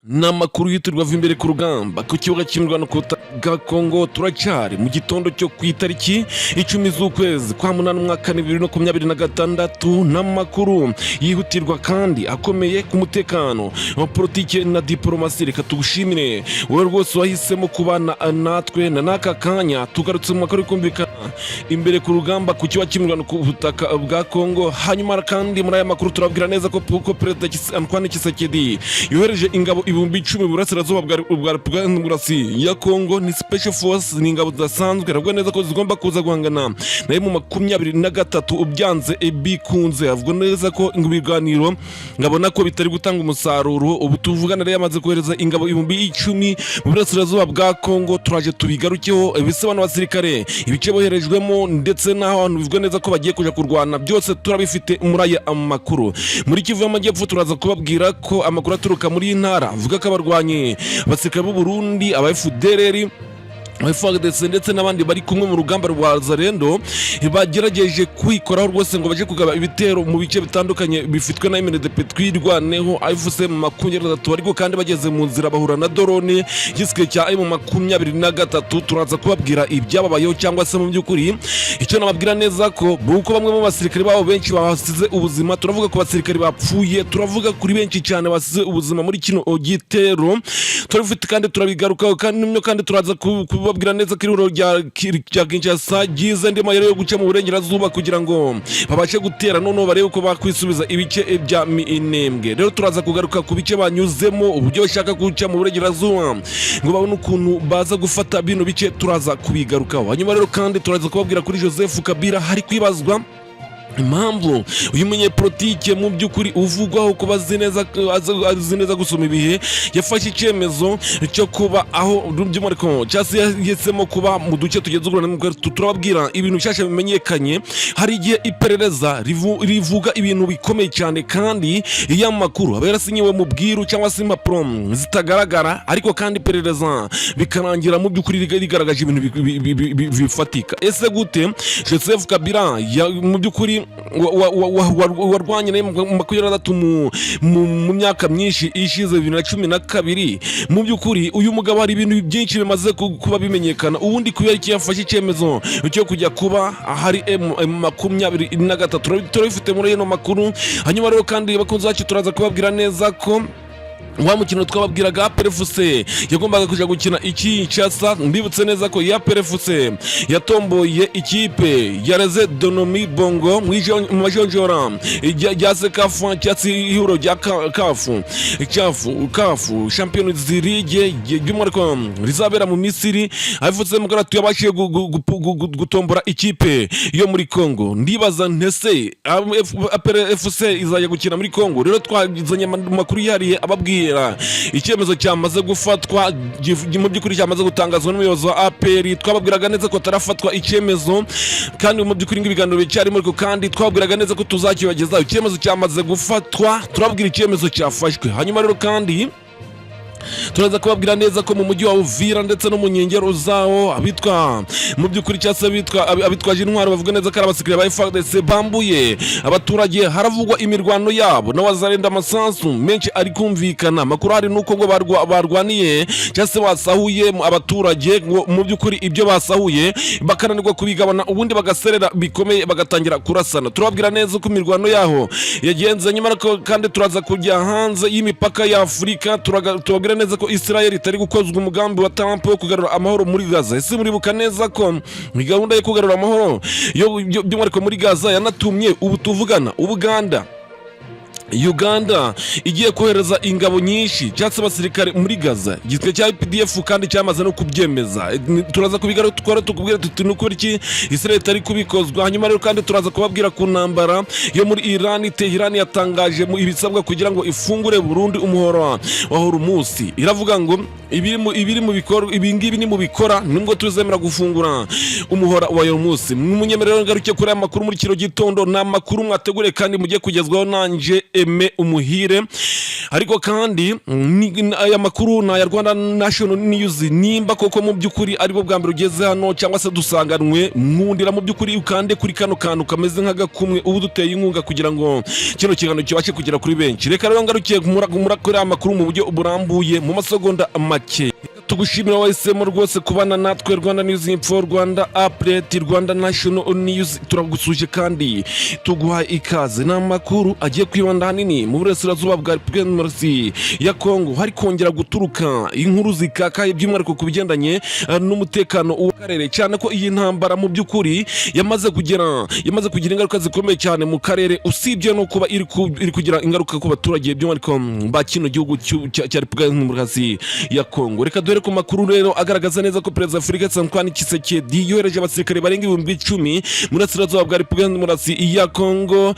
Ni amakuru yihutirwa ava imbere ku rugamba ku kibuga cy'imirwano ku butaka bwa Kongo. Turacyari mu gitondo cyo ku itariki 10 z'ukwezi kwa munani, umwaka 2026, n'amakuru yihutirwa kandi akomeye ku mutekano wa politiki na diporomasi. Reka tugushimire wowe rwose wahisemo kubana natwe na n'aka kanya. Tugarutse mu makuru kumvikana imbere ku rugamba ku kibuga cy'imirwano ku butaka bwa Kongo. Hanyuma kandi muri aya makuru turabwira neza ko Perezida Antoine Tshisekedi yohereje ingabo 10,000 mu burasirazuba bwa Repubulika ya Demokarasi ya Kongo. Ni special force, ni ingabo zidasanzwe. Aravuga neza ko zigomba kuza guhangana na M23 byanze bikunze. Avuga neza ko ibiganiro ngabona ko bitari gutanga umusaruro. Ubu tuvugana rero yamaze kohereza ingabo 10,000 mu burasirazuba bwa Kongo. Turaje tubigarukeho, ibisobanuro, abasirikare, ibice boherejwemo, ndetse n'aho hantu bivuga neza ko bagiye kuja kurwana, byose turabifite muri aya makuru. Muri Kivu y'Amajyepfo turaza kubabwira ko amakuru aturuka muri iyi ntara avuga ko abarwanyi, abasirikare b'u Burundi, aba FDLR, FARDC ndetse n'abandi bari kumwe mu rugamba rwa Wazalendo bagerageje kwikoraho rwose ngo baje kugaba ibitero mu bice bitandukanye bifitwe na MNDP Twirwaneho, AFC 23, ariko kandi bageze mu nzira bahura na drone y'igisirikare cya M23. Turaza kubabwira ibyababayeho, cyangwa se mu by'ukuri icyo nababwira neza ko buko bamwe mu basirikare babo benshi bahasize ubuzima. Turavuga ku basirikare bapfuye, turavuga kuri benshi cyane basize ubuzima muri kino gitero. Turabifite kandi turabigarukaho. Kandi turaza kubabwira neza ko ihuriro rya Kinshasa ryize andi mayeri yo guca mu burengerazuba kugira ngo babashe gutera, noneho barebe ko bakwisubiza ibice bya Minembwe. Rero turaza kugaruka ku bice banyuzemo, uburyo bashaka guca mu burengerazuba ngo babone ukuntu baza gufata bino bice, turaza kubigarukaho. Hanyuma rero kandi turaza kubabwira kuri Joseph Kabila. Hari kwibazwa impamvu uyu munyepolitike mu by'ukuri uvugwaho kuba azi neza gusoma ibihe yafashe icyemezo cyo kuba aho, by'umwihariko cyangwa se yahisemo kuba mu duce tugenzurwa na. Turababwira ibintu bishyashya bimenyekanye. Hari igihe iperereza rivuga ibintu bikomeye cyane, kandi iyo amakuru aba yarasinyiwe mu bwiru cyangwa se impapuro zitagaragara, ariko kandi iperereza bikarangira mu by'ukuri rigaragaje ibintu bifatika. Ese gute Joseph Kabila mu by'ukuri warwanye na 23 mu myaka myinshi ishize, 2012? Mu by'ukuri uyu mugabo hari ibintu byinshi bimaze kuba bimenyekana. Ubundi kubera iki yafashe icyemezo cyo kujya kuba ahari M23? Turabifite muri ino makuru. Hanyuma rero kandi, bakunzi bacu, turaza kubabwira neza ko wa mukino twababwiraga APR FC yagombaga kuja gukina i Kinshasa, mbibutse neza ko ya APR FC yatomboye ikipe ya Reze Donomi Bongo mu majonjora rya CECAFA, cyangwa se ihuriro rya CAF CAF CAF Champions League, by'umwihariko rizabera mu Misiri. AFC Mukaratu yabashije gutombora ikipe yo muri Congo. Ndibaza ntese APR FC izajya gukina muri Congo? Rero twazanye amakuru yihariye ababwira icyemezo cyamaze gufatwa, mu by'ukuri cyamaze gutangazwa n'umuyobozi wa APR. Twababwiraga neza ko atarafatwa icyemezo, kandi mu by'ukuri ngo ibiganiro bicyarimo, ariko kandi twababwiraga neza ko tuzakibagezaho. Icyemezo cyamaze gufatwa, turababwira icyemezo cyafashwe. Hanyuma rero kandi turaza kubabwira neza ko mu mujyi wa Uvira ndetse no mu nkengero zawo, abitwa mu by'ukuri cyangwa se abitwaje intwaro bavuga neza ko ari abasirikare ba FARDC bambuye abaturage. Haravugwa imirwano yabo na Wazalendo, amasasu menshi ari kumvikana. Amakuru hari nuko ngo barwaniye cyangwa se basahuye abaturage, ngo mu by'ukuri ibyo basahuye bakananirwa kubigabana, ubundi bagaserera bikomeye, bagatangira kurasana. Turababwira neza uko imirwano yaho yagenze. Nyamara kandi turaza kujya hanze y'imipaka ya Afurika, tubabwira neza ko Israel itari gukozwa umugambi wa Trump wo kugarura amahoro muri Gaza. Ese muribuka neza ko gahunda yo kugarura amahoro by'umwihariko muri Gaza yanatumye ubu tuvugana Ubuganda, Uganda igiye kohereza ingabo nyinshi cyangwa se abasirikare muri Gaza? Igisirikare cya UPDF kandi cyamaze no kubyemeza. Turaza kubigaruka, twara tukubwira tuti ni ukuri iki Israel itari kubikozwa. Hanyuma rero kandi turaza kubabwira ku ntambara yo muri Iran. Tehran yatangaje mu ibisabwa kugira ngo ifungure burundu umuhoro wa Hormuz. Iravuga ngo Ibiri mu bikorwa, ibi ngibi ni mu bikora nubwo tuzemera gufungura umuhora wa Hormuz. Munyemerere ngaruke kuri aya makuru muri kino gitondo. Ni amakuru mwateguriye kandi mugiye kugezwaho nanje Aime Umuhire. Ariko kandi aya makuru ni aya Rwanda National News. Nimba koko mu by'ukuri aribwo bwa mbere ugeze hano cyangwa se dusanganwe, nkundira mu by'ukuri ukande kuri kano kantu kameze nk'agakumwe, ubu duteye inkunga kugira ngo kino kiganiro kibashe kugera kuri benshi. Reka rero ngarukiye kuri aya makuru mu buryo burambuye mu masegonda make. Tugushimira wahisemo rwose kubana natwe. Rwanda News Info, Rwanda Update, Rwanda National News, turagusuje kandi tuguha ikaze. Ni amakuru agiye kwibanda ahanini mu burasirazuba bwa Repubulika ya Demokarasi ya Kongo, hari kongera guturuka inkuru zikakaye, by'umwihariko ku bigendanye n'umutekano w'akarere, cyane ko iyi ntambara mu by'ukuri yamaze kugira ingaruka zikomeye cyane mu karere, usibye no kuba iri kugira ingaruka ku baturage, by'umwihariko ba kino gihugu cya Repubulika ya Demokarasi ya Kongo. Reka duhere ku makuru rero agaragaza neza ko Perezida Felix Antoine Tshisekedi yohereje abasirikare barenga 10,000 mu burasirazuba bwa Repubulika ya Demokarasi ya Kongo.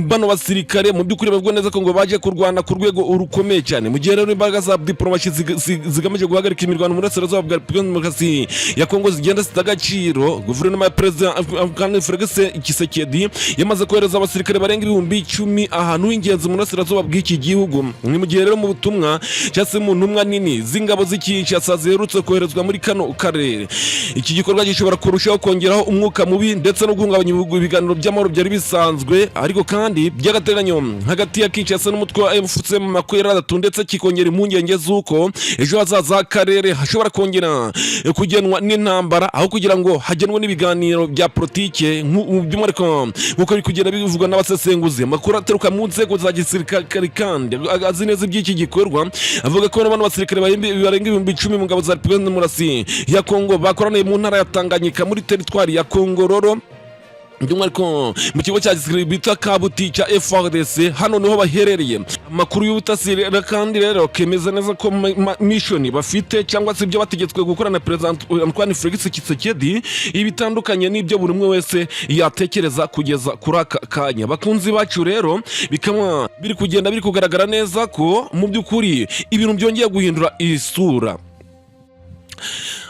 Bano basirikare mu by'ukuri bavuga neza ko ngo baje kurwana ku rwego rukomeye cyane, mu gihe rero imbaraga za diplomasi zigamije guhagarika imirwano mu burasirazuba bwa Repubulika ya Demokarasi ya Kongo zigenda zita agaciro. Guverinoma ya Perezida Antoine Felix Tshisekedi yamaze kohereza abasirikare barenga 10,000 ahantu h'ingenzi mu burasirazuba bw'iki gihugu. Ni mu gihe rero mu butumwa cyangwa se mu ntumwa nini z'ingabo z'i Kinshasa ziherutse koherezwa muri kano karere, iki gikorwa gishobora kurushaho kongeraho umwuka mubi ndetse no guhungabanya ibiganiro by'amahoro byari bisanzwe ariko kandi by'agateganyo hagati ya Kinshasa n'umutwe wa AFC 23, ndetse kikongera impungenge z'uko ejo hazaza h'akarere hashobora kongera kugenwa n'intambara aho kugira ngo hagenwe n'ibiganiro bya politike, by'umwihariko nk'uko biri kugenda bivugwa n'abasesenguzi. Amakuru aturuka mu nzego za gisirikare kandi azi neza iby'iki gikorwa avuga ko bano basirikare barenga 10,000 mu ngabo za Repubulika ya Demokarasi ya Kongo bakoraniye mu ntara ya Tanganyika muri teritwari ya Kongororo, by'umwihariko mu kigo cya gisirikare bita Kabuti cya FARDC. Hano niho baherereye. Amakuru y'ubutasi rero kandi rero kemeza neza ko mission bafite cyangwa se ibyo bategetswe gukora na Perezida Antoine Felix Tshisekedi ibitandukanye n'ibyo buri umwe wese yatekereza kugeza kuri aka kanya. Bakunzi bacu rero, bikaba biri kugenda biri kugaragara neza ko mu by'ukuri ibintu byongeye guhindura isura.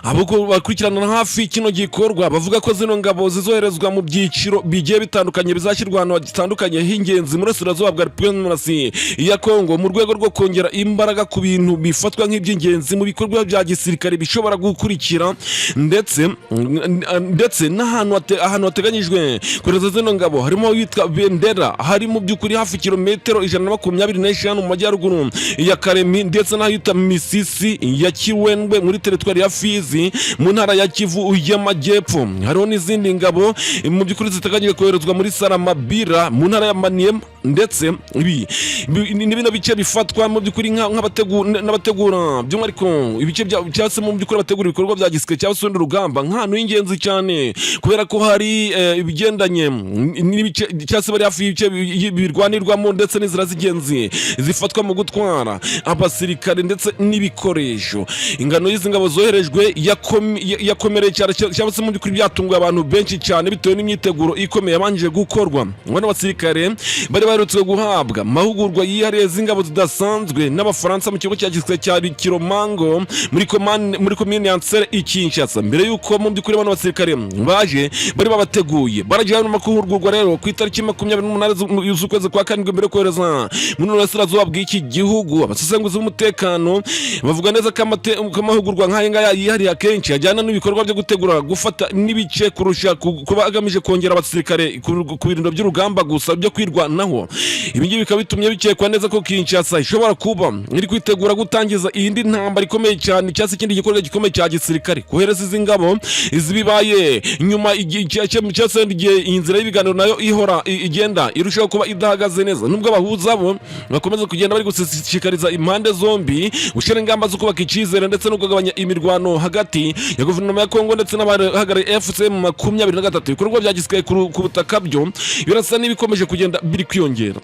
Abo bakurikirana hafi kino gikorwa bavuga ko zino ngabo zizoherezwa mu byiciro bigiye bitandukanye, bizashyirwa ahantu hatandukanye h'ingenzi mu burasirazuba bwa Repubulika ya Demokarasi ya Kongo, mu rwego rwo kongera imbaraga ku bintu bifatwa nk'iby'ingenzi mu bikorwa bya gisirikare bishobora gukurikira, ndetse n'ahantu ahantu hateganyijwe kohereza zino ngabo harimo witwa Bendera, hari mu by'ukuri hafi kilometero 125 mu majyaruguru ya Karemi, ndetse n'ahitwa Misisi ya Kiwendwe muri teritwari ya Fizi mu ntara ya Kivu y'Amajyepfo. Hariho n'izindi ngabo mu by'ukuri ziteganyijwe koherezwa muri Saramabira mu ntara ya Maniema, ndetse ibi ni bino bice bifatwa mu by'ukuri n'abategura by'umwihariko ibice cyangwa se mu by'ukuri abategura ibikorwa bya gisirikare cyangwa se urundi rugamba nk'ahantu h'ingenzi cyane, kubera ko hari ibigendanye n'ibice cyangwa se bari hafi y'ibice birwanirwamo, ndetse n'inzira z'ingenzi zifatwa mu gutwara abasirikare ndetse n'ibikoresho. Ingano y'izi ngabo zoherejwe yakomereye cyane, cyangwa se mu by'ukuri byatunguye abantu benshi cyane bitewe n'imyiteguro ikomeye yabanje gukorwa. Bano basirikare bari baherutse guhabwa amahugurwa yihariye z'ingabo zidasanzwe n'Abafaransa mu kigo cya gisirikare cya Kiromango muri komine ya Nsele i Kinshasa. Mbere y'uko mu by'ukuri bano basirikare baje bari babateguye baragiye mu mahugurwa rero ku itariki 28 z'ukwezi kwa karindwi mbere yo kohereza muri burasirazuba bw'iki gihugu. Abasesenguzi b'umutekano bavuga neza ko amahugurwa nk'aya ngaya yihariye akenshi ajyana n'ibikorwa byo gutegura gufata n'ibice kurusha kuba agamije kongera abasirikare ku birindiro by'urugamba gusa byo kwirwanaho. Ibi ngibi bikaba bitumye bikekwa neza ko Kinshasa ishobora kuba iri kwitegura gutangiza iyindi ntambara ikomeye cyane cyangwa se ikindi gikorwa gikomeye cya gisirikare. Kohereza izi ngabo izi bibaye nyuma cyangwa se igihe iyi nzira y'ibiganiro nayo ihora igenda irushaho kuba idahagaze neza, nubwo abahuza bo bakomeza kugenda bari gushishikariza impande zombi gushyira ingamba zo kubaka icyizere ndetse no kugabanya imirwano hagati ya guverinoma ya Kongo ndetse n'abahagarariye AFC 23. Ibikorwa bya gisirikare ku butaka byo birasa n'ibikomeje kugenda biri kwiyongera.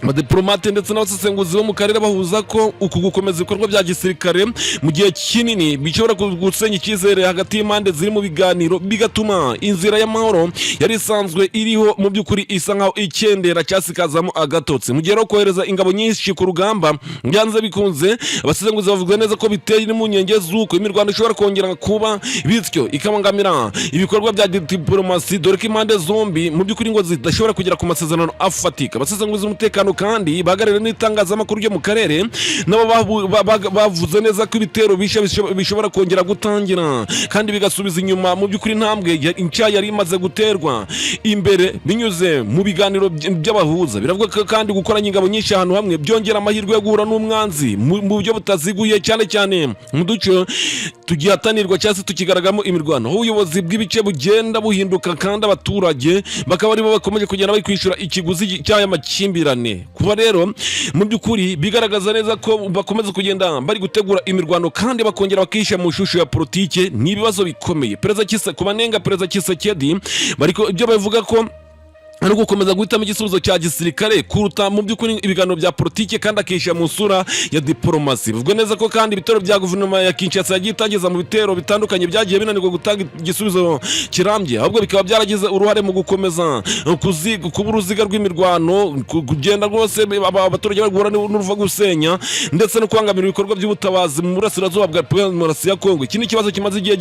Abadiplomate ndetse n'abasesenguzi bo mu karere bahuza ko uku gukomeza ibikorwa bya gisirikare mu gihe kinini bishobora gusenya icyizere hagati y'impande ziri mu biganiro, bigatuma inzira y'amahoro yari isanzwe iriho mu by'ukuri isa nkaho ikendera cyangwa se ikazamo agatotsi. Mu gihe rero kohereza ingabo nyinshi ku rugamba byanze bikunze, abasesenguzi bavuga neza ko biteye n'impungenge z'uko imirwano ishobora kongera kuba, bityo ikabangamira ibikorwa bya diplomasi, dore ko impande zombi mu by'ukuri ngo zidashobora kugera ku masezerano afatika. Abasesenguzi b'umutekano kandi bahagarariwe n'itangazamakuru ryo mu karere nabo bavuze neza ko ibitero bishya bishobora kongera gutangira kandi bigasubiza inyuma mu by'ukuri intambwe nshya yari imaze guterwa imbere binyuze mu biganiro by'abahuza. Biravuga ko kandi gukoranya ingabo nyinshi ahantu hamwe byongera amahirwe yo guhura n'umwanzi mu buryo butaziguye, cyane cyane mu duce tugihatanirwa cyangwa se tukigaragaramo imirwano, aho ubuyobozi bw'ibice bugenda buhinduka kandi abaturage bakaba aribo bakomeje kugenda bari kwishyura ikiguzi cy'aya makimbirane. Kuba rero mu by'ukuri bigaragaza neza ko bakomeza kugenda bari gutegura imirwano kandi bakongera bakishyira mu shusho ya politike, ni ibibazo bikomeye. Perezida Kise ku banenga Perezida Tshisekedi bariko ibyo bavuga ko ari gukomeza guhitamo igisubizo cya gisirikare kuruta mu by'ukuri ibiganiro bya politike kandi akishyira mu sura ya diplomasi. Bivugwa neza ko kandi ibitero bya guverinoma ya Kinshasa yagiye itangiza mu bitero bitandukanye byagiye binanirwa gutanga igisubizo kirambye, ahubwo bikaba byaragize uruhare mu gukomeza kuba uruziga rw'imirwano, kugenda rwose abaturage bari guhura n'uruva gusenya ndetse no kubangamira ibikorwa by'ubutabazi mu burasirazuba bwa Repubulika ya Demokarasi ya Kongo. Iki ni ikibazo kimaze igihe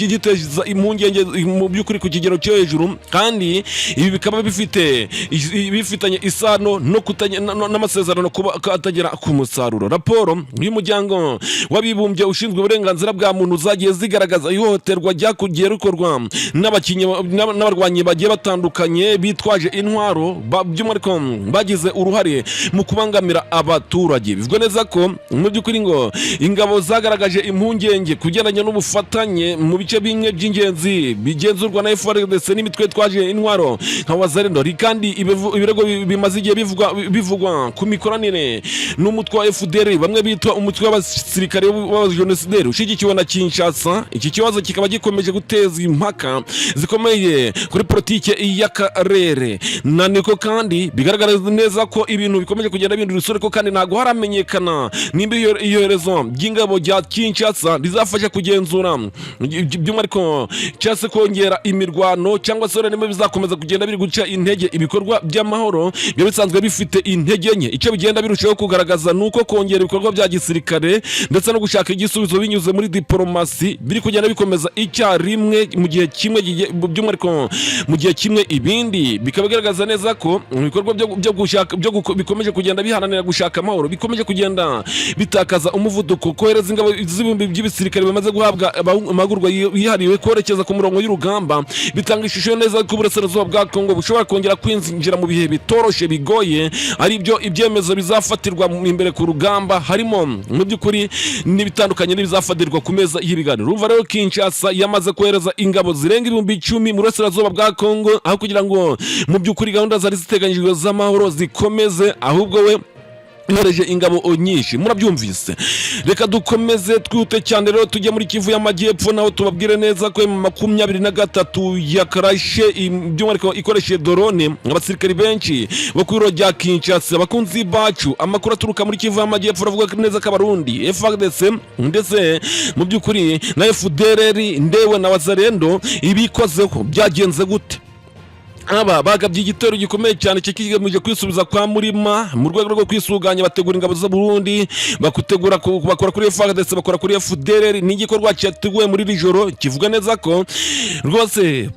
giteza impungenge mu by'ukuri ku kigero cyo hejuru, kandi ibi bikaba bifitanye isano no n'amasezerano kuba atagera ku musaruro. Raporo y'Umuryango w'Abibumbye ushinzwe uburenganzira bwa muntu zagiye zigaragaza ihohoterwa ryakugiye rikorwa n'abakinnyi n'abarwanyi bagiye batandukanye bitwaje intwaro, by'umwihariko bagize uruhare mu kubangamira abaturage. Bivugwa neza ko mu by'ukuri ngo ingabo zagaragaje impungenge ku bigendanye n'ubufatanye mu bice bimwe by'ingenzi bigenzurwa na FARDC n'imitwe yitwaje intwaro nka Wazalendo. Hari kandi ibirego bimaze igihe bivugwa ku mikoranire n'umutwe wa FDLR, bamwe bitwa umutwe w'abasirikare b'abajenosideri ushyigikiwe na Kinshasa. Iki kibazo kikaba gikomeje guteza impaka zikomeye kuri politike y'akarere. Na niko kandi bigaragara neza ko ibintu bikomeje kugenda bihindura isura, ko kandi ntabwo haramenyekana nimba iyoherezwa ry'ingabo rya Kinshasa rizafasha kugenzura by'umwihariko cyangwa se kongera imirwano, cyangwa se niba bizakomeza kugenda biri guca intege ibikorwa by'amahoro biba bisanzwe bifite intege nke. Icyo bigenda birushaho kugaragaza ni uko kongera ibikorwa bya gisirikare ndetse no gushaka igisubizo binyuze muri diporomasi biri kugenda bikomeza icyarimwe mu gihe kimwe, by'umwihariko mu gihe kimwe ibindi bikaba bigaragaza neza ko ibikorwa byo gushaka bikomeje kugenda biharanira gushaka amahoro bikomeje kugenda bitakaza umuvuduko. Kohereza ingabo z'ibihumbi by'ibisirikare bimaze guhabwa amahugurwa yihariwe kwerekeza ku murongo y'urugamba bitanga ishusho neza ko uburasirazuba bwa Kongo bushobora kongera kwinjira mu bihe bitoroshe, bigoye, ari byo ibyemezo bizafatirwa imbere ku rugamba, harimo mu by'ukuri n'ibitandukanye n'ibizafatirwa ku meza y'ibiganiro. Urumva rero Kinshasa yamaze kohereza ingabo zirenga 10,000 mu burasirazuba bwa Kongo, aho kugira ngo mu by'ukuri gahunda zari ziteganyijwe z'amahoro zikomeze, ahubwo we yohereje ingabo nyinshi. Murabyumvise. Reka dukomeze twihute cyane rero tujye muri Kivu y'Amajyepfo, naho tubabwire neza ko M23 yakarashe, by'umwihariko ikoresheje drone, abasirikari benshi bo ku biro rya Kinshasa. Abakunzi bacu, amakuru aturuka muri Kivu y'Amajyepfo aravuga neza ko Abarundi, FARDC ndetse mu by'ukuri na FDLR ndewe na Wazalendo ibikozeho. Byagenze gute? Aba bagabye igitero gikomeye cyane kigamije kwisubiza kwa Murima mu rwego rwo kwisuganya. Bategura ingabo z'u Burundi, bakutegura bakora kuri FARDC, bakora kuri FDLR. Ni igikorwa cyateguwe muri iri joro, kivuga neza ko rwose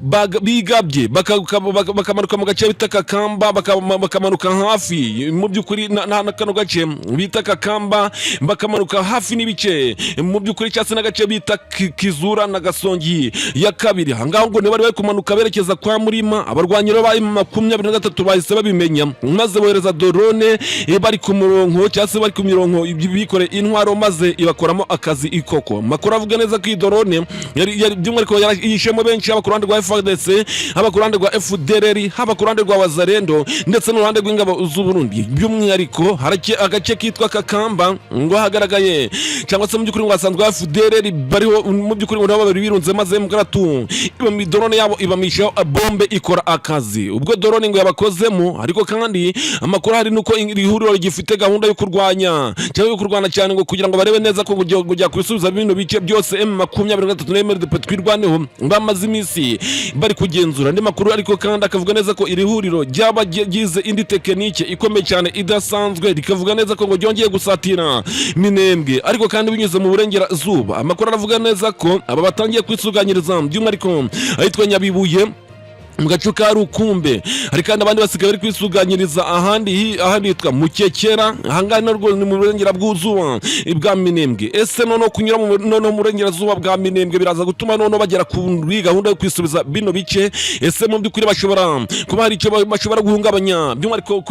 bigabye bakamanuka mu gace bita Kakamba, bakamanuka hafi mu by'ukuri na kano gace bita Kakamba, bakamanuka hafi n'ibice mu by'ukuri cyangwa se n'agace bita Kizura na Gasongi ya kabiri. Ahangaha ngo bari bari kumanuka berekeza kwa Murima. Abarwanyi rero ba M23 bahise babimenya maze bohereza drone, bari ku murongo cyangwa se bari ku mirongo bikoreye intwaro, maze ibakoramo akazi ikoko. Amakuru avuga neza ko iyi drone yari by'umwihariko yishemo benshi, haba ku ruhande rwa FARDC, haba ku ruhande rwa FDLR, haba ku ruhande rwa Wazalendo ndetse n'uruhande rw'ingabo z'u Burundi. By'umwihariko hari agace kitwa Kakamba ngo hagaragaye cyangwa se mu by'ukuri ngo hasanzwe FDLR bariho, mu by'ukuri ngo nabo babiri birunze, maze M23 drone yabo ibamishaho bombe ikora akazi. akazi ubwo drone ngo yabakozemo. Ariko kandi amakuru ahari nuko iri huriro rigifite gahunda yo kurwanya cyangwa yo kurwana cyane, ngo kugira ngo barebe neza ko kujya kubisubiza bino bice byose M23 na MRDP Twirwaneho bamaze iminsi bari kugenzura. Andi makuru ariko kandi akavuga neza ko iri huriro ryaba ryize indi technique ikomeye cyane idasanzwe, rikavuga neza ko ngo ryongeye gusatira Minembwe, ariko kandi binyuze mu burengerazuba. Amakuru aravuga neza ko aba batangiye kwisuganyiriza, by'umwihariko ahitwa Nyabibuye mu gace ka Rukumbe. Hari kandi abandi basigaye bari kwisuganyiriza ahandi hitwa Mukekera. Ahangaha narwo ni mu burengera bw'uzuba bwa Minembwe. Ese noneho kunyura noneho mu burengerazuba bwa Minembwe biraza gutuma noneho bagera kuri gahunda yo kwisubiza bino bice? Ese mu by'ukuri bashobora kuba hari icyo bashobora guhungabanya, by'umwihariko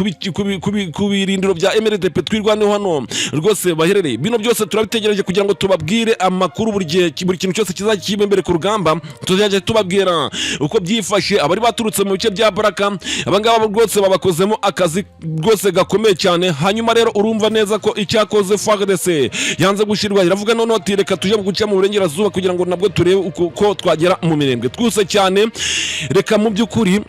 ku birindiro bya MRDP Twirwaneho hano rwose baherereye? Bino byose turabitegereje kugira ngo tubabwire amakuru buri gihe. Buri kintu cyose kizajya kiba imbere ku rugamba, tuzajya tubabwira uko byifashe. Abari baturutse mu bice bya Baraka, abangaba rwose babakozemo akazi rwose gakomeye cyane. Hanyuma rero urumva neza ko icyakoze FARDC yanze gushyirwa, iravuga noneho ati: "Reka tujye guca mu burengerazuba kugira ngo nabwo turebe uko twagera mu Mirembwe twuse cyane." Reka mu by'ukuri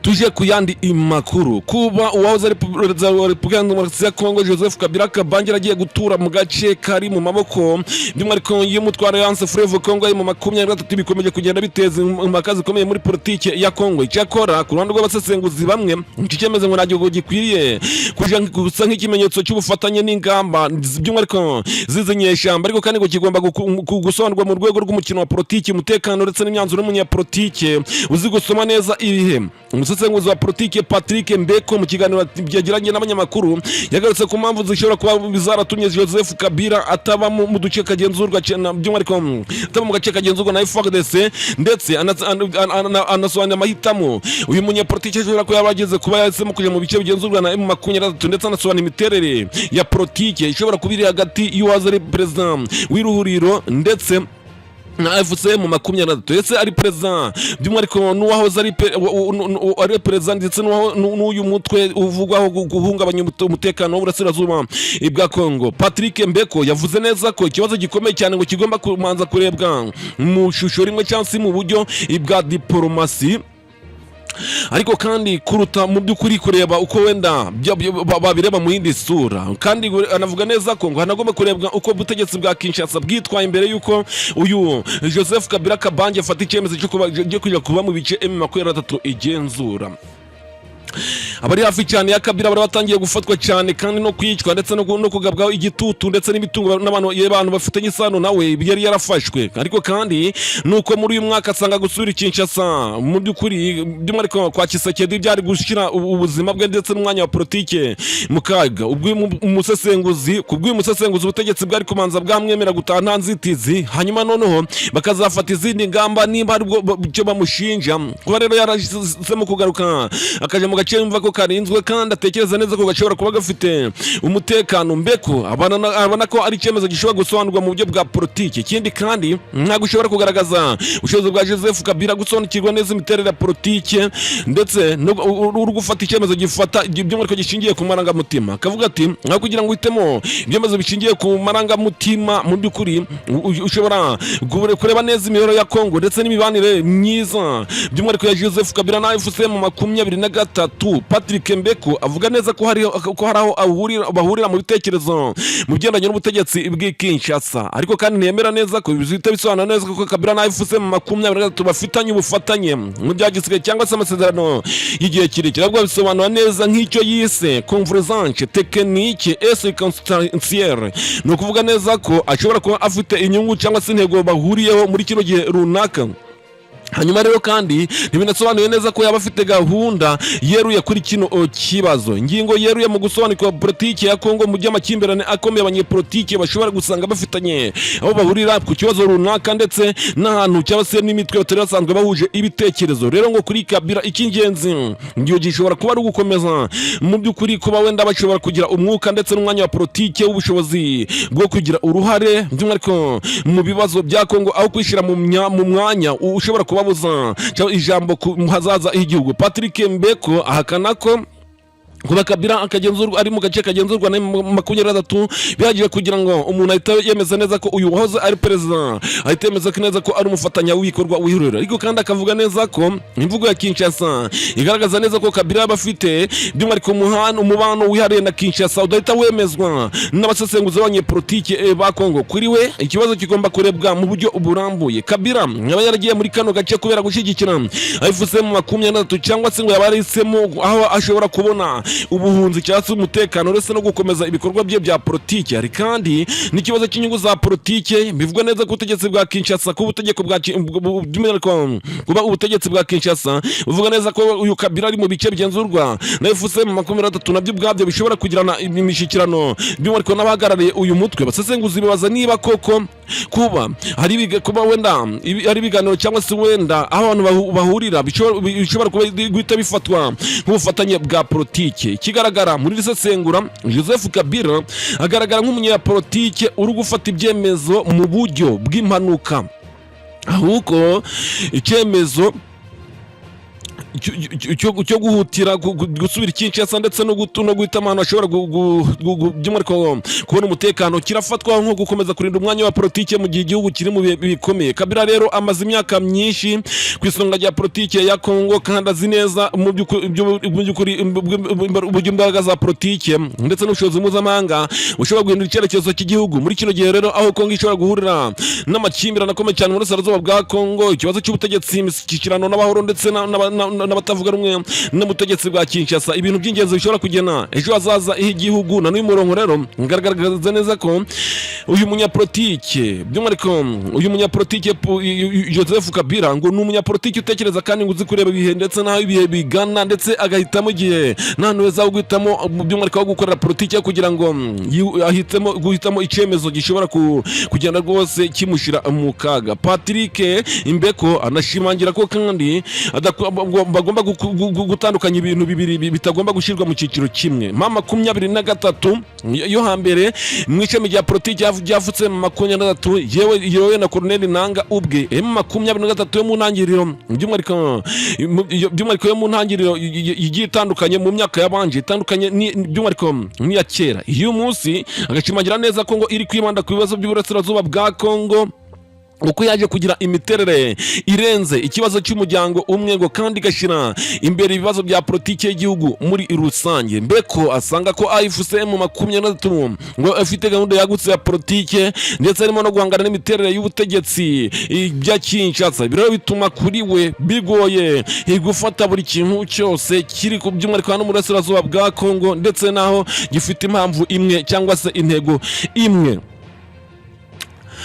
tuje ku yandi makuru. Kuba uwahoze ari perezida wa Repubulika ya Demokarasi ya Kongo, Joseph Kabila Kabange, agiye gutura mu gace kari mu maboko by'umwihariko y'umutwe wa Alliance Fleuve Congo M23, bikomeje kugenda biteza impaka zikomeye muri politike ya Kongo. Icyakora ku ruhande rw'abasesenguzi bamwe, iki cyemezo ngo ntabwo gikwiriye kuja gusa nk'ikimenyetso cy'ubufatanye n'ingamba by'umwihariko z'izi nyeshyamba, ariko kandi ngo kigomba gusobanurwa mu rwego rw'umukino wa politiki, umutekano ndetse n'imyanzuro y'umunyapolitike uzi gusoma neza ibihe. Umusesenguzi wa politiki Patrick Mbeko, mu kiganiro yagiranye n'abanyamakuru, yagarutse ku mpamvu zishobora kuba zaratumye Joseph Kabila ataba mu duce kagenzurwa by'umwihariko ataba mu gace kagenzurwa na FARDC, ndetse anasobanura amahitamo uyu munyapolitiki ashobora kuba yaba kuba yahisemo kujya mu bice bigenzurwa na M23, ndetse anasobanura imiterere ya politiki ishobora kuba iri hagati y'uwahoze ari perezida w'ihuriro ndetse na AFC M23. Ese ari perezida by'umwihariko n'uwahoze ari perezida ndetse n'uyu mutwe uvugwaho guhungabanya umutekano w'uburasirazuba bwa Kongo? Patrick Mbeko yavuze neza ko ikibazo gikomeye cyane ngo kigomba kubanza kurebwa mu shusho rimwe cyangwa se mu buryo bwa diporomasi, ariko kandi kuruta mu by'ukuri kureba uko wenda babireba mu yindi sura. Kandi anavuga neza ko ngo hanagomba kurebwa uko ubutegetsi bwa Kinshasa bwitwaye imbere y'uko uyu Joseph Kabila Kabange afata icyemezo cyo kujya kuba mu bice M23 igenzura. Abari hafi cyane ya Kabila bari batangiye gufatwa cyane kandi no kwicwa ndetse no kugabwaho igitutu, ndetse n'imitungo n'abantu y'abantu bafitanye isano nawe yari yarafashwe. Ariko kandi nuko muri uyu mwaka asanga gusubira i Kinshasa mu by'ukuri, by'umwihariko kwa Tshisekedi, byari gushyira ubuzima bwe ndetse n'umwanya wa politike mu kaga. Ubwo uyu umusesenguzi, ku bw'uyu musesenguzi, ubutegetsi bwari kubanza bwamwemera gutaha nta nzitizi, hanyuma noneho bakazafata izindi ngamba nimba hari ubwo icyo bamushinja. Kuba rero yarahisemo kugaruka akajya mu gace yumva ko karinzwe kandi atekereza neza ko gashobora kuba gafite umutekano, mbeko abona ko ari icyemezo gishobora gusobanurwa mu buryo bwa politiki. Ikindi kandi, ntabwo ushobora kugaragaza ubushobozi bwa Joseph Kabila gusobanukirwa neza imiterere ya politiki ndetse no uri gufata icyemezo gifata by'umwihariko gishingiye ku marangamutima. Akavuga ati: "Nka kugira ngo uhitemo ibyemezo bishingiye ku marangamutima, mu by'ukuri ushobora kureba neza imibereho ya Kongo ndetse n'imibanire myiza by'umwihariko ya Joseph Kabila na AFC M23." Patrick Mbeko avuga neza ko hari aho bahurira mu bitekerezo mu bigendanye n'ubutegetsi bw'i Kinshasa, ariko kandi ntiyemera neza ko bihita bisobanura neza ko Kabila na AFC M23 bafitanye ubufatanye mu bya gisirikare cyangwa se amasezerano y'igihe kirekire, ahubwo bisobanura neza nk'icyo yise convergence technique et circonstancielle. Ni ukuvuga neza ko ashobora kuba afite inyungu cyangwa se intego bahuriyeho muri kino gihe runaka. Hanyuma rero kandi ntibinasobanuye neza ko yaba afite gahunda yeruye kuri kino kibazo. Ingingo yeruye mu gusobanukirwa politiki ya Kongo mu by'amakimbirane akomeye abanyepolitiki bashobora gusanga bafitanye aho bahurira ku kibazo runaka, ndetse n'ahantu cyangwa se n'imitwe batari basanzwe bahuje ibitekerezo. Rero ngo kuri Kabila, icy'ingenzi igihe gishobora kuba ari ugukomeza mu by'ukuri kuba wenda bashobora kugira umwuka ndetse n'umwanya wa politiki w'ubushobozi bwo kugira uruhare by'umwihariko mu bibazo bya Kongo, aho kwishyira mu mwanya ushobora kubabuza cyangwa ijambo ku hazaza h'igihugu. Patrick Mbeko ahakana ko Kuba Kabila akagenzurwa, ari mu gace kagenzurwa na 23, bihagije kugira ngo umuntu ahita yemeza neza ko uyu wahoze ari perezida, ahita yemeza ko neza ko ari umufatanya w'ibikorwa wihuriro. Ariko kandi akavuga neza ko imvugo ya Kinshasa igaragaza neza ko Kabila yaba afite by'umwihariko umubano wihariye na Kinshasa udahita wemezwa n'abasesenguzi b'abanyepolitike ba Kongo. Kuri we, ikibazo kigomba kurebwa mu buryo burambuye. Kabila yaba yaragiye muri kano gace kubera gushyigikira AFC M23, cyangwa se ngo yaba yarahisemo aho ashobora kubona ubuhunzi cyangwa se umutekano, ndetse no gukomeza ibikorwa bye bya politiki. Hari kandi n'ikibazo cy'inyungu za politiki. Bivugwa neza ko ubutegetsi bwa Kinshasa, ko ubutegetsi bwa by'umwihariko kuba ubutegetsi bwa Kinshasa buvuga neza ko uyu Kabila ari mu bice bigenzurwa na AFC 23, nabyo ubwabyo bishobora kugirana imishyikirano by'umwihariko n'abahagarariye uyu mutwe. Basesenguzi bibaza niba koko kuba hari kuba wenda hari ibiganiro cyangwa se wenda aho abantu bahurira bishobora kuba guhita bifatwa nk'ubufatanye bwa politiki. Ikigaragara muri iri sesengura, Joseph Kabila agaragara nk'umunyapolitike uri gufata ibyemezo mu buryo bw'impanuka, ahubwo icyemezo cyo guhutira gusubira i Kinshasa ndetse no guhitamo ahantu hashobora by'umwihariko kubona umutekano kirafatwa nko gukomeza kurinda umwanya wa politike mu gihe igihugu kiri mu bihe bikomeye. Kabila rero amaze imyaka myinshi ku isonga rya politike ya Kongo, kandi azi neza mu by'ukuri uburyo imbaraga za politike ndetse n'ubushobozi mpuzamahanga bushobora guhindura icyerekezo cy'igihugu. Muri kino gihe rero, aho Kongo ishobora guhurira n'amakimbirane akomeye cyane mu burasirazuba bwa Kongo, ikibazo cy'ubutegetsi, imishyikirano n'abahoro ndetse n'abatavuga rumwe n'ubutegetsi bwa Kinshasa, ibintu by'ingenzi bishobora kugena ejo hazaza h'igihugu. Na n'uyu murongo rero ngaragaza neza ko uyu munyapolitike, by'umwihariko uyu munyapolitike Joseph Kabila, ngo ni umunyapolitike utekereza kandi ngo uzi kureba ibihe ndetse n'aho ibihe bigana, ndetse agahitamo igihe n'ahantu heza ho guhitamo, by'umwihariko ho gukorera politiki, kugira ngo ahitemo guhitamo icyemezo gishobora kugenda rwose kimushyira mu kaga. Patrick Imbeko anashimangira ko kandi bagomba gutandukanya ibintu bibiri bitagomba gushyirwa mu cyiciro kimwe: M23 yo hambere mu ishami rya politiki ryavutse mu 23, yewe na Colonel Nanga ubwe, M23 yo mu ntangiriro, by'umwihariko yo mu ntangiriro igiye itandukanye mu myaka yabanje, itandukanye by'umwihariko n'iya kera. Uyu munsi agashimangira neza ko ngo iri kwibanda ku bibazo by'uburasirazuba bwa Kongo, uko yaje kugira imiterere irenze ikibazo cy'umuryango umwe, ngo kandi igashyira imbere ibibazo bya politiki y'igihugu muri rusange. Mbeko asanga ko AFC M23 ngo afite gahunda yagutse ya politiki, ndetse harimo no guhangana n'imiterere y'ubutegetsi bya Kinshasa. Ibi rero bituma kuri we bigoye gufata buri kintu cyose kiri ku by'umwihariko hano mu burasirazuba bwa Kongo, ndetse n'aho gifite impamvu imwe cyangwa se intego imwe.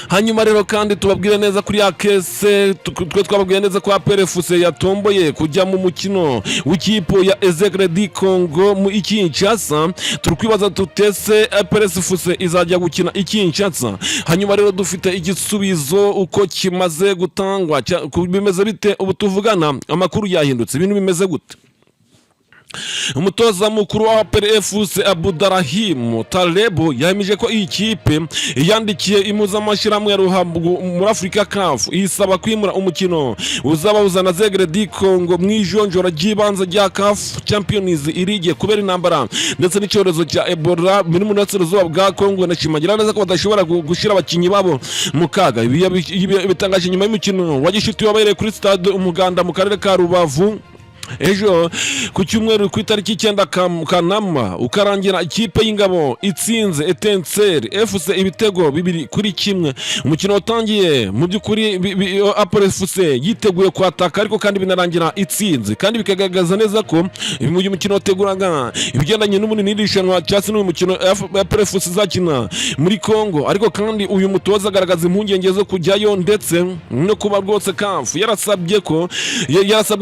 Hanyuma rero kandi tubabwire neza kuri ya case twe twababwiye neza ko APR FC yatomboye kujya mu mukino w'ikipe ya Aigle du Congo mu Kinshasa. Turi kwibaza tutese APR FC izajya gukina i Kinshasa? Hanyuma rero dufite igisubizo uko kimaze gutangwa. Bimeze bite ubu tuvugana? Amakuru yahindutse, ibintu bimeze gute? Umutoza mukuru wa APR FC, Abderrahim Taleb, yahamije ko iyi kipe yandikiye impuzamashyirahamwe ya ruhago muri Afurika, CAF, isaba kwimura umukino uzabahuza na Aigle du Congo mu ijonjora ry'ibanze rya CAF Champions League kubera intambara ndetse n'icyorezo cya Ebola biri mu burasirazuba bwa Congo. Nashimangira neza ko badashobora gushyira abakinnyi babo mu kaga. Ibi bitangaje nyuma y'umukino wa gishuti wabereye kuri Stade Umuganda mu karere ka Rubavu ejo ku cyumweru ku itariki 9 Kanama, ukarangira ikipe y'ingabo itsinze Etincelles FC ibitego 2-1. Umukino watangiye mu by'ukuri APR FC yiteguye kwataka, ariko kandi binarangira itsinze, kandi bikagaragaza neza ko uyu mukino wateguraga ibigendanye n'ubunini n'irushanwa cyangwa se n'uyu mukino APR FC izakina muri Congo. Ariko kandi uyu mutoza agaragaza impungenge zo kujyayo, ndetse no kuba rwose CAF yarasabwe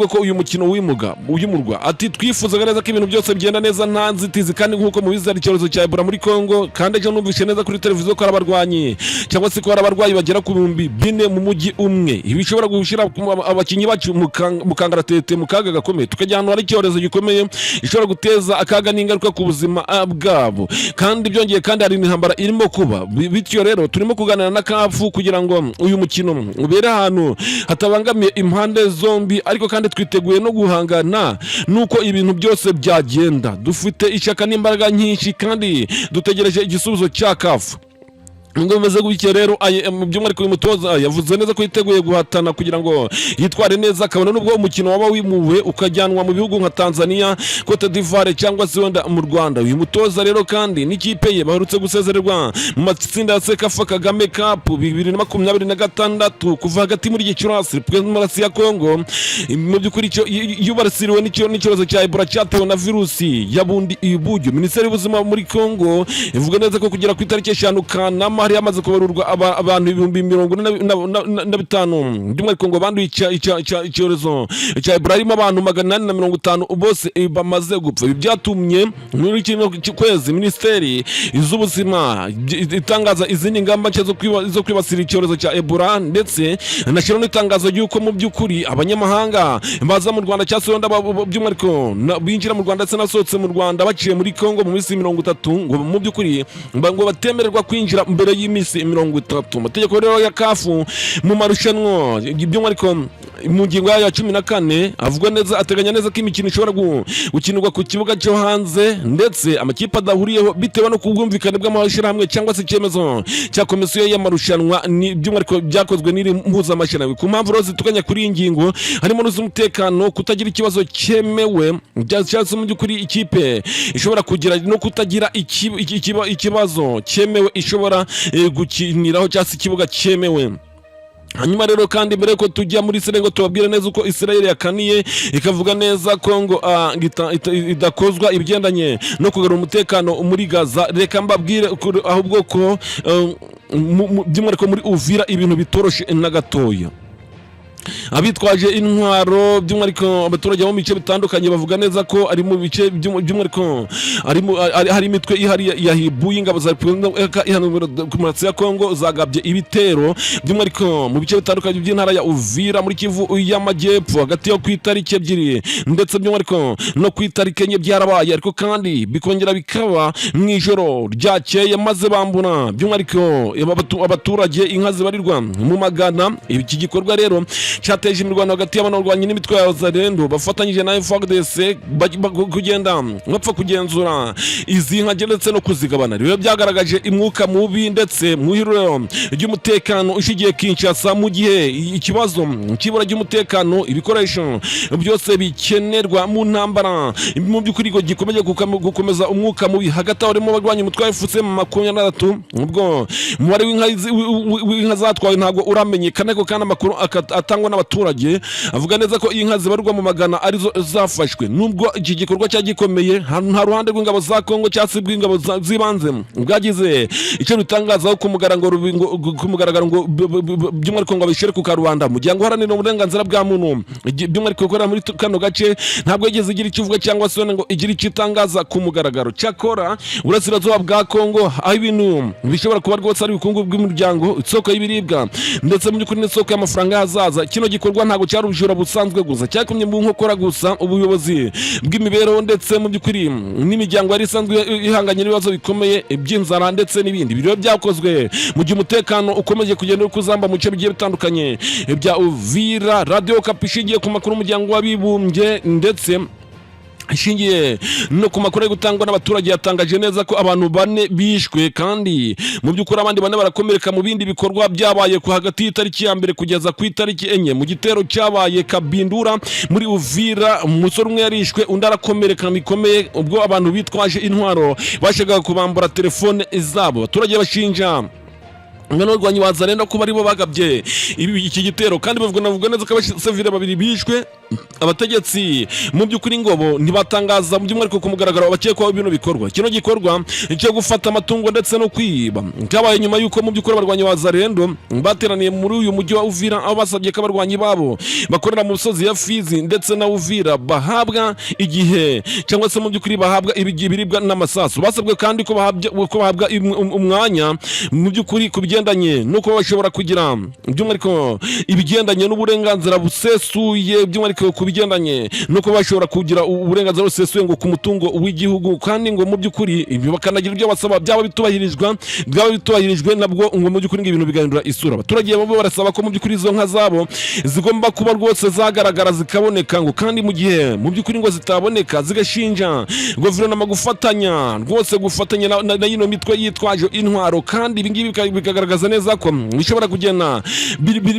ko uyu mukino wimuga uyimurwa. Ati: "Twifuzaga neza ko ibintu byose bigenda neza nta nzitizi, kandi nk'uko mubizi hari icyorezo cya Ebola muri Congo, kandi ejo numvise neza kuri televiziyo ko hari abarwanyi cyangwa se ko hari abarwayi bagera ku 4000 mu mujyi umwe. Ibi bishobora gushyira abakinnyi bacu mu kangaratete, mu kaga gakomeye, tukajya ahantu hari icyorezo gikomeye gishobora guteza akaga n'ingaruka ku buzima bwabo. Kandi byongeye kandi hari intambara irimo kuba. Bityo rero turimo kuganira na CAF kugira ngo uyu mukino ubere ahantu hatabangamiye impande zombi, ariko kandi twiteguye no guhangana." guhangana nuko ibintu byose byagenda. Dufite ishyaka n'imbaraga nyinshi kandi dutegereje igisubizo cya CAF." Nubwo bimeze gutyo rero, by'umwihariko uyu mutoza yavuze neza ko yiteguye guhatana kugira ngo yitware neza, kabone nubwo umukino waba wimuwe ukajyanwa mu bihugu nka Tanzania, Cote d'Ivoire cyangwa se wenda mu Rwanda. Uyu mutoza rero kandi n'ikipe ye baherutse gusezererwa mu matsinda ya CECAFA Kagame Cup 2026 kuva hagati muri Gicurasi. Repubulika ya Kongo mu by'ukuri icyo yubasiriwe n'icyorezo cya Ebola cyatewe na virusi ya Bundibugyo. Minisiteri y'Ubuzima muri Kongo ivuga neza ko kugera ku itariki 5 Kanama hari hamaze kubarurwa abantu 45,000, by'umwihariko ngo banduye icyorezo cya Ebola, harimo abantu 850 bose bamaze gupfa. Ibi byatumye muri kino kwezi Minisiteri z'Ubuzima itangaza izindi ngamba nshya zo kwibasira icyorezo cya Ebola, ndetse anashyiraho n'itangazo ry'uko mu by'ukuri abanyamahanga baza mu Rwanda cyangwa se wenda by'umwihariko binjira mu Rwanda ndetse n'abasohotse mu Rwanda baciye muri Kongo mu minsi 30, ngo mu by'ukuri ngo batemererwa kwinjira mbere y'iminsi 30. Amategeko rero ya CAF mu marushanwa, by'umwihariko mu ngingo yayo ya 14, avuga neza, ateganya neza ko imikino ishobora gukinirwa ku kibuga cyo hanze ndetse amakipe adahuriyeho, bitewe no ku bwumvikane bw'amashyirahamwe cyangwa se icyemezo cya komisiyo y'amarushanwa, ni by'umwihariko byakozwe n'iri mpuzamashyirahamwe. Ku mpamvu rero zitukanya kuri iyi ngingo harimo n'iz'umutekano, kutagira ikibazo cyemewe cyangwa se mu by'ukuri ikipe ishobora kugira no kutagira ikibazo cyemewe ishobora gukiniraho cyangwa se ikibuga cyemewe. Hanyuma rero kandi, mbere yuko tujya muri Israel ngo tubabwire neza uko Israel yakaniye ikavuga neza ko ngo idakozwa ibigendanye no kugarura umutekano muri Gaza, reka mbabwire ahubwo ko by'umwihariko muri Uvira ibintu bitoroshe na gatoya. Abitwaje intwaro, by'umwihariko abaturage bo mu bice bitandukanye, bavuga neza ko ari mu bice by'umwihariko hari imitwe ihari ya Hibu y'ingabo za Repubulika Iharanira Demokarasi ya Kongo zagabye ibitero, by'umwihariko mu bice bitandukanye by'intara ya Uvira muri Kivu y'Amajyepfo, hagati yo ku itariki 2 ndetse by'umwihariko no ku itariki 4 byarabaye, ariko kandi bikongera bikaba mu ijoro ryakeye, maze bambura by'umwihariko abaturage inka zibarirwa mu magana. Iki gikorwa rero cyateje imirwano hagati y'abarwanyi n'imitwe ya Wazalendo bafatanyije na FARDC kugenda bapfa kugenzura izi nka ndetse no kuzigabana. Rero byagaragaje imwuka mubi ndetse mu ihuriro ry'umutekano ushigiye Kinshasa, mu gihe ikibazo cy'ibura ry'umutekano, ibikoresho byose bikenerwa mu ntambara, mu by'ukuri ngo gikomeje gukomeza umwuka mubi. Hagati aho harimo abarwanya umutwe wa AFC 23. Ubwo umubare w'inka zatwawe ntabwo uramenyekana, ariko kandi amakuru atangwa n'abaturage avuga neza ko inka zibarwa mu magana arizo zafashwe. Nubwo iki gikorwa cyari gikomeye, nta ruhande rw'ingabo za Kongo cyangwa se rw'ingabo z'ibanze bwagize icyo rutangazaho ku mugaragaro ku mugaragaro ngo by'umwihariko ngo babishyire ku karubanda. Umuryango uharanira uburenganzira bwa muntu, by'umwihariko ukorera muri kano gace, ntabwo yigeze igira icyo ivuga cyangwa se ngo igire icyo itangaza ku mugaragaro. Cyakora Burasirazuba bwa Kongo, aho ibintu bishobora kuba rwose ari ubukungu bw'umuryango, isoko y'ibiribwa ndetse mu by'ukuri n'isoko y'amafaranga y'ahazaza, kino gikorwa ntabwo cyari ubujura busanzwe gusa cyakomye mu nkokora gusa ubuyobozi bw'imibereho ndetse mu by'ukuri n'imiryango yari isanzwe ihanganye n'ibibazo bikomeye by'inzara ndetse n'ibindi. Ibi rero byakozwe mu gihe umutekano ukomeje kugenda uri kuzamba mu bice bigiye bitandukanye bya Uvira. Radio Okapi, ishingiye ku makuru y'Umuryango w'Abibumbye ndetse ishingiye no ku makuru ari gutangwa n'abaturage, yatangaje neza ko abantu bane bishwe kandi mu by'ukuri abandi bane barakomereka mu bindi bikorwa byabaye ku hagati y'itariki ya 1 kugeza ku itariki 4. Mu gitero cyabaye Kabindura muri Uvira, umusore umwe yarishwe, undi arakomereka bikomeye ubwo abantu bitwaje intwaro bashakaga kubambura telefone zabo. Abaturage bashinja n'abarwanyi ba Wazalendo kuba aribo bagabye iki gitero, kandi bavuga navuga neza ko abasivile babiri bishwe. Abategetsi mu by'ukuri ngobo ntibatangaza by'umwihariko ku mugaragaro abakekwaho bino bikorwa. Kino gikorwa cyo gufata amatungo ndetse no kwiba cyabaye nyuma y'uko mu by'ukuri abarwanyi ba Wazalendo bateraniye muri uyu mujyi wa Uvira, aho basabye ko abarwanyi babo bakorera mu misozi ya Fizi ndetse na Uvira bahabwa igihe cyangwa se mu by'ukuri bahabwa ibiribwa n'amasasu. Basabwe kandi ko bahabwa umwanya mu by'ukuri ku bigendanye n'uko bashobora kugira by'umwihariko ibigendanye n'uburenganzira busesuye, by'umwihariko. By'umwihariko ku bigendanye no kuba bashobora kugira uburenganzira busesuye ngo ku mutungo w'igihugu, kandi ngo mu by'ukuri ibyo bakanagira ibyo basaba byaba bitubahirijwe nabwo ngo mu by'ukuri ngo ibintu bigahindura isura. Abaturage bo barasaba ko mu by'ukuri izo nka zabo zigomba kuba rwose zagaragara, zikaboneka, ngo kandi mu gihe mu by'ukuri ngo zitaboneka zigashinja guverinoma gufatanya rwose, gufatanya na yino mitwe yitwaje intwaro. Kandi ibi ngibi bikagaragaza neza ko bishobora kugena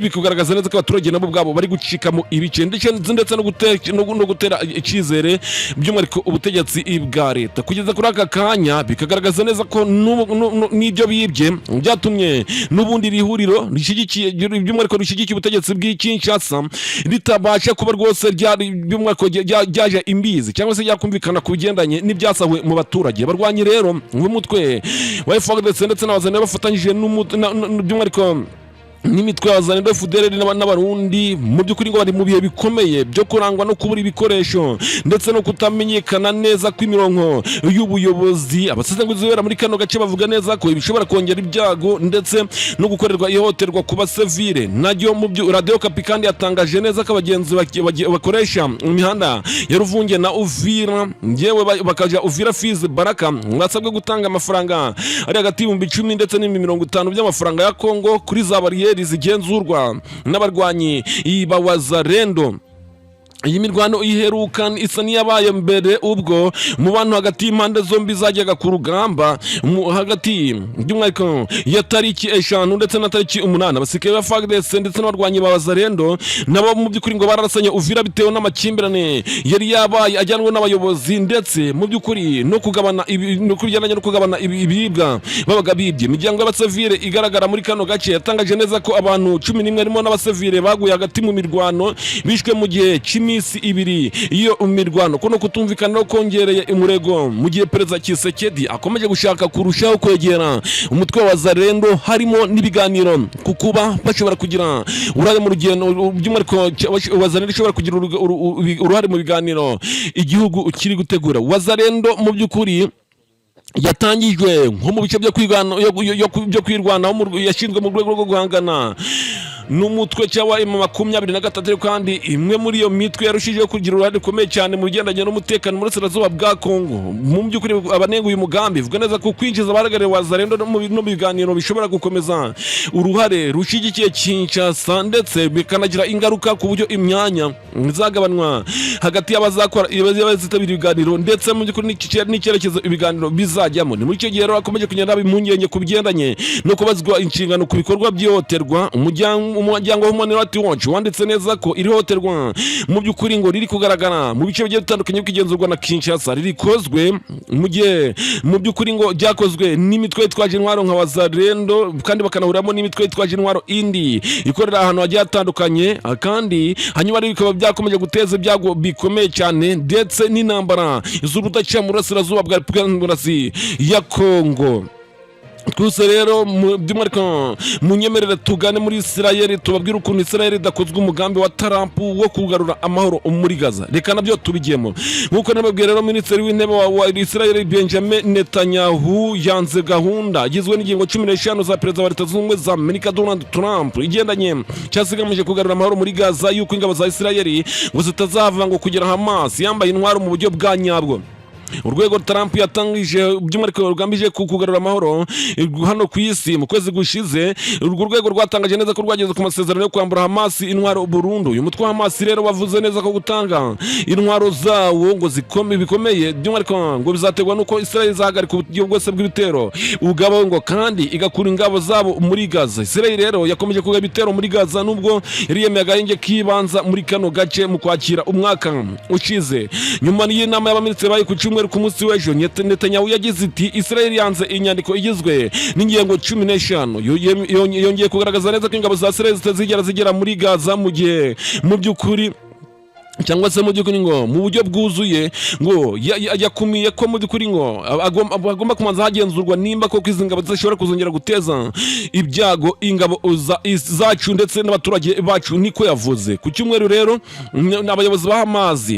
bikugaragaza neza ko abaturage nabo ubwabo bari gucikamo ibice, ndetse no gutera icyizere by'umwihariko ubutegetsi bwa leta. Kugeza kuri aka kanya bikagaragaza neza ko n'ibyo bibye byatumye n'ubundi iri huriro rishyigikiye, by'umwihariko rishyigikiye ubutegetsi bw'i Kinshasa, ritabasha kuba rwose ryari by'umwihariko ryaje imbizi cyangwa se ryakumvikana ku bigendanye n'ibyasahuwe mu baturage. Abarwanyi rero b'umutwe wa FARDC ndetse n'abazanye bafatanyije by'umwihariko n'imitwe ya Wazalendo, FDLR n'Abarundi, mu by'ukuri ngo bari mu bihe bikomeye byo kurangwa no kubura ibikoresho ndetse no kutamenyekana neza kw'imirongo y'ubuyobozi. Abasesenguzi bibera muri kano gace bavuga neza ko ibishobora kongera ibyago ndetse no gukorerwa ihohoterwa ku basivile naryo. Mu byo Radio Okapi kandi yatangaje neza ko abagenzi bakoresha imihanda ya Ruvunge na Uvira, yewe bakaja Uvira, Fizi, Baraka, basabwe gutanga amafaranga ari hagati y'10,000 ndetse n'50,000 by'amafaranga ya Kongo kuri za bariyeri zigenzurwa n'abarwanyi ba Wazalendo. Iyi mirwano iheruka isa n'iyabaye mbere ubwo umubano hagati y'impande zombi zajyaga ku rugamba hagati by'umwihariko ya tariki 5 ndetse na tariki 8. Abasirikare ba FARDC ndetse n'abarwanyi ba Wazalendo nabo mu by'ukuri ngo bararasanye Uvira bitewe n'amakimbirane yari yabaye ajyanwe n'abayobozi, ndetse mu by'ukuri no kugabana no kubigendanye no kugabana ibiribwa babaga bibye. Imiryango y'abasivile igaragara muri kano gace yatangaje neza ko abantu 11 harimo n'abasivile baguye hagati mu mirwano, bishwe mu gihe cy'iminsi 2. Iyo mirwano kuno kutumvikana no kongereye umurego mu gihe Perezida Tshisekedi akomeje gushaka kurushaho kwegera umutwe wa Wazalendo, harimo n'ibiganiro ku kuba bashobora kugira uruhare mu rugendo, by'umwihariko Wazalendo ishobora kugira uruhare mu biganiro igihugu kiri gutegura. Wazalendo mu by'ukuri yatangijwe nko mu bice byo kwirwanaho, yashinzwe mu rwego rwo guhangana n'umutwe cyangwa M23, ariko kandi imwe muri iyo mitwe yarushijeho kugira uruhare rukomeye cyane mu bigendanye n'umutekano mu burasirazuba bwa Kongo. Mu by'ukuri abanenga uyu mugambi bivuga neza ko kwinjiza abahagarariye Wazalendo no mu biganiro bishobora gukomeza uruhare rushyigikiye Kinshasa, ndetse bikanagira ingaruka ku buryo imyanya izagabanwa hagati y'abazakora, abazitabira ibiganiro, ndetse mu by'ukuri n'icyerekezo ibiganiro bizajyamo. Ni muri icyo gihe rero hakomeje kugenda haba impungenge ku bigendanye no kubazwa inshingano ku bikorwa by'ihohoterwa. Umuryango Human Rights Watch wanditse neza ko iri hohoterwa mu by'ukuri ngo riri kugaragara mu bice bigiye bitandukanye bikigenzurwa na Kinshasa, ririkozwe mu gihe mu by'ukuri ngo ryakozwe n'imitwe yitwaje intwaro nka Wazalendo, kandi bakanahuriramo n'imitwe yitwaje intwaro indi ikorera ahantu hagiye hatandukanye. Kandi hanyuma rero bikaba byakomeje guteza ibyago bikomeye cyane ndetse n'intambara z'urudaca mu burasirazuba bwa Repubulika ya Demokarasi ya Kongo. Twese rero by'umwihariko munyemerere tugane muri Isirayeli, tubabwire ukuntu Isirayeli idakozwe umugambi wa Trump wo kugarura amahoro muri Gaza. Reka nabyo tubigiyemo. Nk'uko nababwiye rero, Minisitiri w'Intebe wa Isirayeli Benjamin Netanyahu yanze gahunda igizwe n'ingingo 15 za Perezida wa Leta Zunze Ubumwe za Amerika Donald Trump, igendanye cyangwa se igamije kugarura amahoro muri Gaza, yuko ingabo za Isirayeli ngo zitazava ngo kugera Hamas yambaye intwaro mu buryo bwa nyabwo. Urwego Trump yatangije by'umwihariko rugambije kugarura amahoro hano ku isi mu kwezi gushize, urwo rwego rwatangaje neza ko rwageze ku masezerano yo kwambura Hamas intwaro burundu. Uyu mutwe wa Hamas rero wavuze neza ko gutanga intwaro zawo ngo bikomeye by'umwihariko ngo bizaterwa n'uko Israel izahagarika uburyo bwose bw'ibitero ubwabo, ngo kandi igakura ingabo zabo muri Gaza. Israel rero yakomeje kugaba ibitero muri Gaza nubwo yari yemeye agahenge k'ibanza muri kano gace mu Kwakira umwaka ushize. Nyuma y'inama y'abaminisitiri bayi ku cyumweru, ku munsi w'ejo, Netanyahu yagize iti: "Israel yanze inyandiko igizwe n'ingingo 15." Yongeye kugaragaza neza ko ingabo za Israel zitazigera zigera muri Gaza mu gihe mu by'ukuri cyangwa se mu by'ukuri ngo mu buryo bwuzuye ngo yakumiye ko mu by'ukuri ngo agomba kubanza hagenzurwa nimba koko izi ngabo zishobora kuzongera guteza ibyago ingabo zacu ndetse n'abaturage bacu, niko yavuze. Ku cyumweru rero abayobozi ba Hamas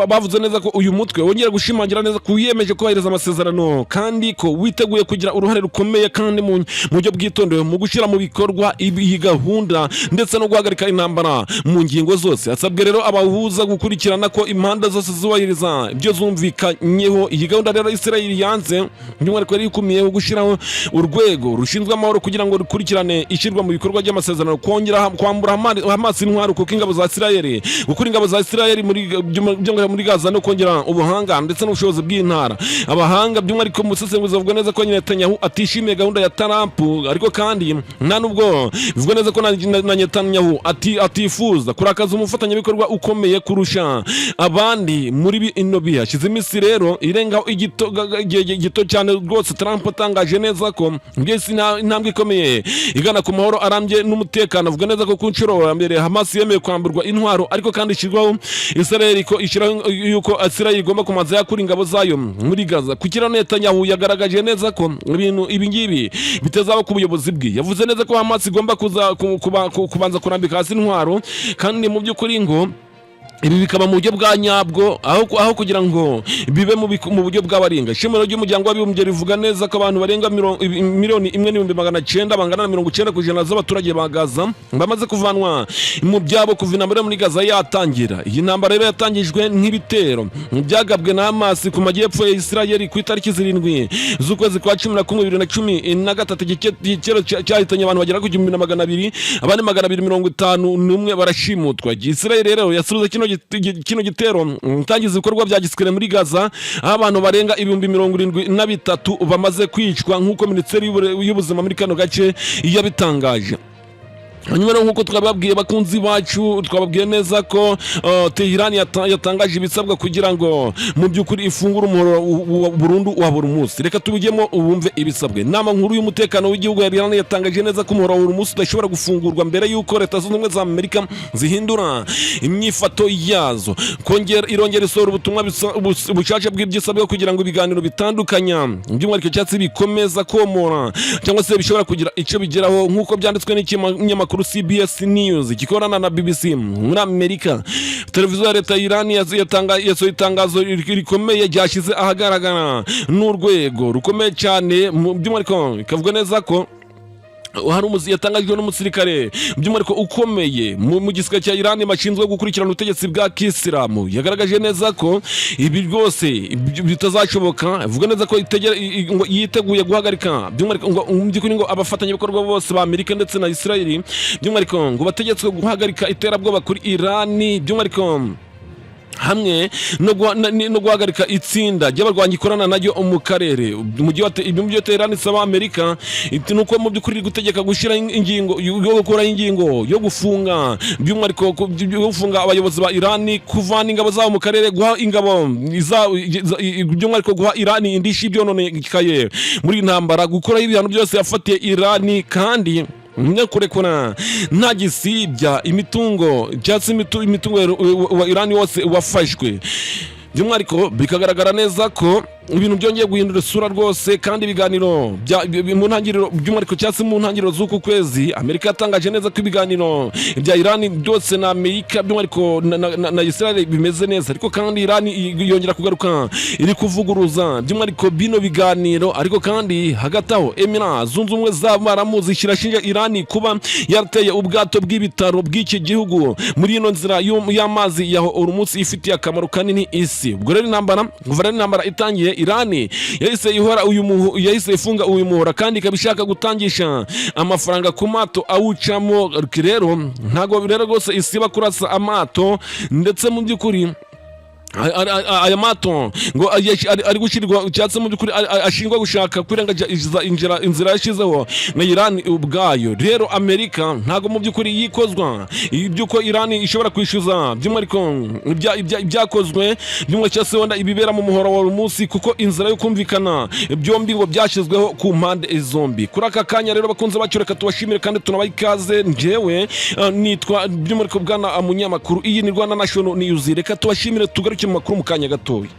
bavuze neza ko uyu mutwe wongera gushimangira neza ko wiyemeje kubahiriza amasezerano, kandi ko witeguye kugira uruhare rukomeye kandi mu buryo bwitondewe mu gushyira mu bikorwa iyi gahunda ndetse no guhagarika intambara mu ngingo zose. Hasabwe rero abahuza Umuhuza gukurikirana ko impande zose zubahiriza ibyo zumvikanyeho. Iyi gahunda rero Israel yanze, by'umwihariko yari ikumiyeho gushyiraho urwego rushinzwe amahoro kugira ngo rukurikirane ishyirwa mu bikorwa ry'amasezerano, kongera kwambura Hamas intwaro, kuko ingabo za Israel, gukura ingabo za Israel muri by'umwihariko muri Gaza, no kongera ubuhanga ndetse n'ubushobozi bw'intara. Abahanga, by'umwihariko mu busesenguzi, bavuga neza ko Netanyahu atishimiye gahunda ya Trump, ariko kandi nta nubwo bivuga neza ko na Netanyahu atifuza kurakaza umufatanyabikorwa ukomeye kurusha abandi muri bino bihe. Hashize iminsi rero irengaho igihe gito cyane rwose Trump atangaje neza ko byose intambwe ikomeye igana ku mahoro arambye n'umutekano. Avuga neza ko ku nshuro ya mbere Hamas yemeye kwamburwa intwaro, ariko kandi ishyirwaho Israel ko ishyiraho yuko Israel igomba kumanza yakura ingabo zayo muri Gaza. Kugira Netanyahu yagaragaje neza ko ibintu ibi ngibi bitazaba ku buyobozi bwe. Yavuze neza ko Hamas igomba kuza kubanza kurambika hasi intwaro, kandi mu by'ukuri ngo ibi bikaba mu buryo bwa nyabwo aho kugira ngo bibe mu buryo bw'abaringa. Ishami ry'Umuryango w'Abibumbye rivuga neza ko abantu barenga 1,900,000, bangana na 90% z'abaturage ba Gaza, bamaze kuvanwa mu byabo kuva intambara yo muri Gaza yatangira. Iyi ntambara rero yatangijwe nk'ibitero byagabwe na Hamas ku majyepfo ya Israel ku itariki 7 z'ukwezi kwa 11 2013. Igitero cyahitanye abantu bagera ku 1200, abandi 251 barashimutwa. Israel rero yasubiza kino gitero itangiza ibikorwa bya gisirikare muri Gaza, aho abantu barenga 73,000 bamaze kwicwa, nk'uko Minisiteri y'Ubuzima muri kano gace yabitangaje. Hanyuma rero, nk'uko twababwiye, bakunzi bacu, twababwiye neza ko Tehran yatangaje ibisabwa kugira ngo mu by'ukuri ifungure umuhoro burundu wa buri munsi. Reka tubijyemo ubumve ibisabwe. Inama nkuru y'umutekano w'igihugu ya Iran yatangaje neza ko umuhoro wa buri munsi udashobora gufungurwa mbere y'uko Leta Zunze Ubumwe za Amerika zihindura imyifato yazo. Kongera irongera isohora ubutumwa bushasha bw'ibyisabwa kugira ngo ibiganiro bitandukanya, by'umwihariko cyatsi bikomeza komora cyangwa se bishobora kugira icyo bigeraho, nk'uko byanditswe n'ikinyamakuru CBS News gikorana na BBC muri Amerika. Televiziyo ya leta ya Iran yasohoye itangazo rikomeye ryashyize ahagaragara n'urwego rukomeye cyane, by'umwihariko ikavuga neza ko hari yatangajwe n'umusirikare by'umwihariko ukomeye mu gisirikare cya Iran bashinzwe gukurikirana ubutegetsi bwa Kisilamu. Yagaragaje neza ko ibi rwose bitazashoboka. Avuga neza ko ngo yiteguye guhagarika, by'umwihariko ngo mu by'ukuri ngo abafatanyabikorwa bose ba Amerika ndetse na Israel, by'umwihariko ngo bategetswe guhagarika iterabwoba kuri Iran, by'umwihariko hamwe no guhagarika itsinda ry'abarwanyi ikorana naryo mu karere. Umujyi wa Tehran isaba Amerika iti nuko mu by'ukuri iri gutegeka gushyiraho ingingo yo gukuraho ingingo yo gufunga, by'umwihariko yo gufunga abayobozi ba Iran, kuvana ingabo zabo mu karere, guha ingabo by'umwihariko guha Iran indishyi byononekaye muri iyi ntambara, gukuraho ibihano byose yafatiye Iran, kandi no kurekura nta gisibya imitungo cyangwa se imitungo wa Iran yose wafashwe. By'umwihariko bikagaragara neza ko ibintu byongeye guhindura isura rwose, kandi ibiganiro mu ntangiriro, by'umwihariko cyangwa se mu ntangiriro z'uku kwezi, Amerika yatangaje neza ko ibiganiro bya Iran byose na Amerika, by'umwihariko na Israel, bimeze neza. Ariko kandi Iran yongera kugaruka iri kuvuguruza by'umwihariko bino biganiro. Ariko kandi hagati aho Emira Zunze Ubumwe z'Abaramu zishyira Iran kuba yarateye ubwato bw'ibitaro bw'iki gihugu muri ino nzira y'amazi ya Hormuz ifitiye akamaro kanini isi. Ubwo rero intambara, kuva rero intambara itangiye, Irani yahise ihora uyu yahise ifunga uyu muhora, kandi ikaba ishaka gutangisha amafaranga ku mato awucamo. Rero ntabwo rero rwose isiba kurasa amato, ndetse mu by'ukuri aya mato ngo ari gushyirwa cyangwa se mu by'ukuri ashinjwa gushaka kwirengagiza inzira yashyizeho na Iran ubwayo. Rero Amerika ntabwo mu by'ukuri yikozwa iby'uko Iran ishobora kwishyuza, by'umwihariko ibyakozwe, by'umwihariko cyangwa se wenda ibibera mu muhoro wa Hormuz, kuko inzira yo kumvikana byombi ngo byashyizweho ku mpande zombi. Kuri aka kanya rero, bakunze bacu, reka tubashimire kandi tunabaha ikaze. Njyewe nitwa by'umwihariko bwana Munyamakuru, iyi ni Rwanda National News. Reka tubashimire, tugaruke mu makuru mu kanya gatoya.